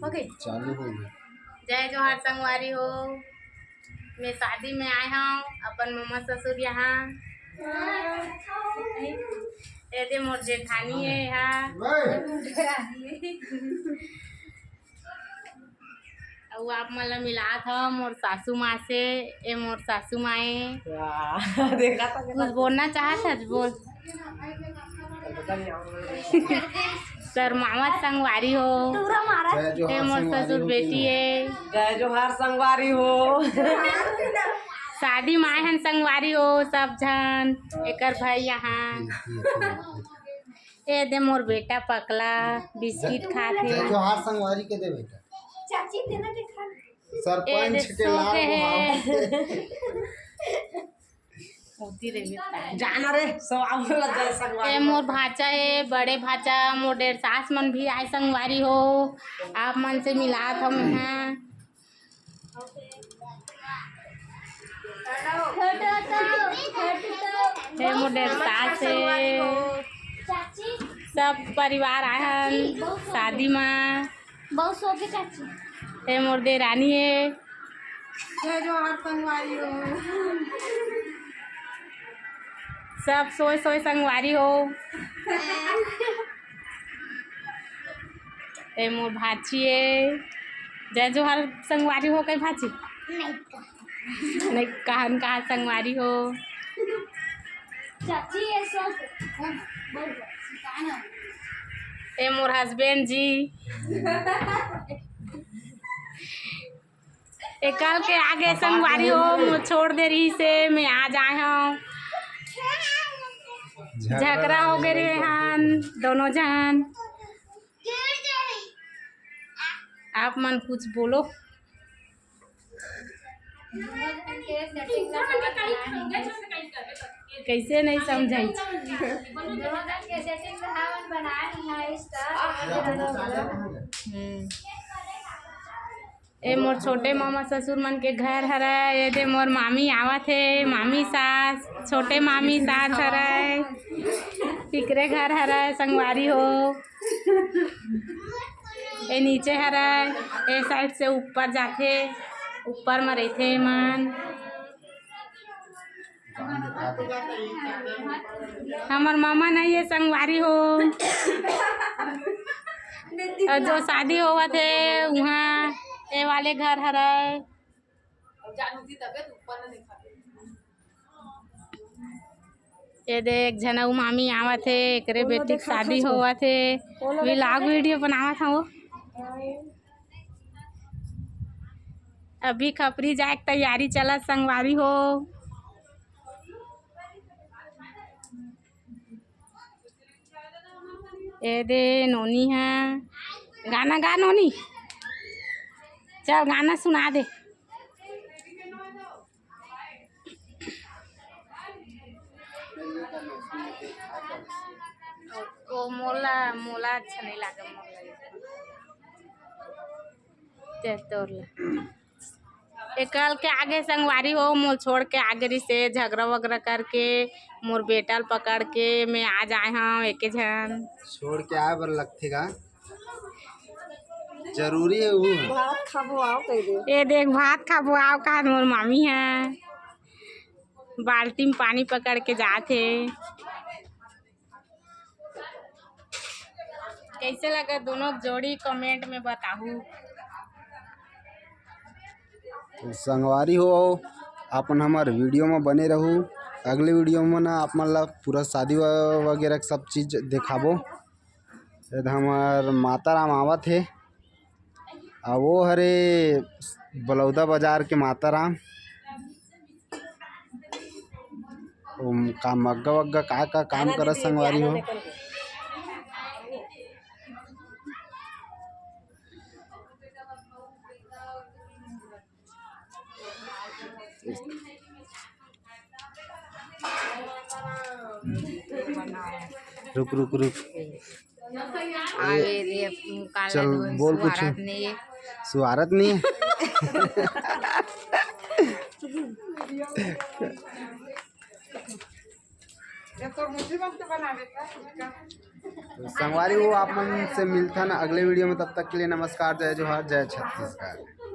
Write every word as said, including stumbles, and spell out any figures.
हो गई? चालू हो गई। जय जोहार संगवारी हो, मैं शादी में आए हूँ अपन ममा ससुर यहाँ। ये दे मोर जेठानी है यहाँ। अउ आप मन ला मिलात हव मोर सासू माँ से। ए मोर सासू माँ ए। वाह, देखा था, देखा कुछ था। बोलना चाहत हस, बोल। शर्मावत संगवारी हो। जय जोहार ए मोर संगवारी ससुर हो। बेटी ए। जय जोहार संगवारी हो। शादी में आए हन संगवारी हो सब झन। एकर भाई यहाँ। ए दे मोर बेटा पकला बिस्किट खात हे। जय जोहार संगवारी के दे बेटा। चाची देना देखा। ए दे सरपंच के सो लाल के हे। गुहार। होती रे बेटा। जाना रे, सब आप बोला जय संगवारी। ए मोर भाचा ए, बड़े भाचा, मोर डेर सास मन भी आए संगवारी हो। आप मन से मिलात हम यहाँ। हे मोर डेर सास हे, सब परिवार आए हन शादी मा। बहुत सो के चाची। हे मोर देरानी हे। जय जोहार संगवारी हो। सब सोए सोए संगवारी हो। ए मोर भाची ए। जय जोहार संगवारी हो कई भाची? नहीं कहा। नहीं कहन कहा संगवारी हो। चाची ए सब। ए मोर हस्बैंड जी। ए कल के आगे संगवारी हो, मोर छोड़ दे रही से, मैं आ जाए हूँ। झगड़ा हो गए रहे हन दोनों झन। आप मन कुछ बोलो। कैसे नहीं समझाई? हम्म। ए मोर छोटे मामा ससुर मन के घर हरय। ए दे मोर मामी आवत हे, मामी सास, छोटे मामी सास हरय। इकरे घर हरय संगवारी हो। ए नीचे हरय, ए साइड से ऊपर जाथे, ऊपर म रहिथे एमन। हमर मामा नहीं है संगवारी हो। अउ जो शादी होवत हे उहाँ ए वाले घर हरय। ए दे एक झन अउ मामी आवत हे, एकरे बेटी के शादी होवत हे। Vlog video बनावत हव। अभी खपरी जाए के तैयारी चलत संगवारी हो। ए दे नोनी हा गाना गा नोनी, चल गाना सुना दे। ओ मोला, मोला अच्छा नहीं लागे, मोला। ते तोर ला। ए कल के आगे संगवारी हो, मोल छोड़ के आगे रिसे झगड़ा वगड़ा करके, मोर बेटा ल पकड़ के मैं आ जाए हव एके झन। छोड़ के आए बर लगथे गा, जरूरी है वो। भात खाबो आओ कह दे। ए देख भात खाबो आओ कहा मोर मामी है, बाल्टी में पानी पकड़ के जात हे। कैसे लगा दोनों जोड़ी, comment में बताहू। तो संगवारी हो, अपन हमर video में बने रहू। अगले video में ना आप मन ला पूरा शादी व-, वगैरह सब चीज देखाबो। ये हमर माता राम आवत हे, आ वो हरे बलौदा बाजार के माता राम। ओम का मग्गा वग्गा का का काम करत संगवारी हो। रुक रुक रुक। आवे रे, काला चल, धोन बोल कुछ। सुहारत नहीं है। सुहारत नहीं है। ये तो मुझे वक्त बना देता है। तो संगवारी हो, आप मन से मिलथन अगले वीडियो में। तब तक के लिए नमस्कार, जय जोहार, जय छत्तीसगढ़।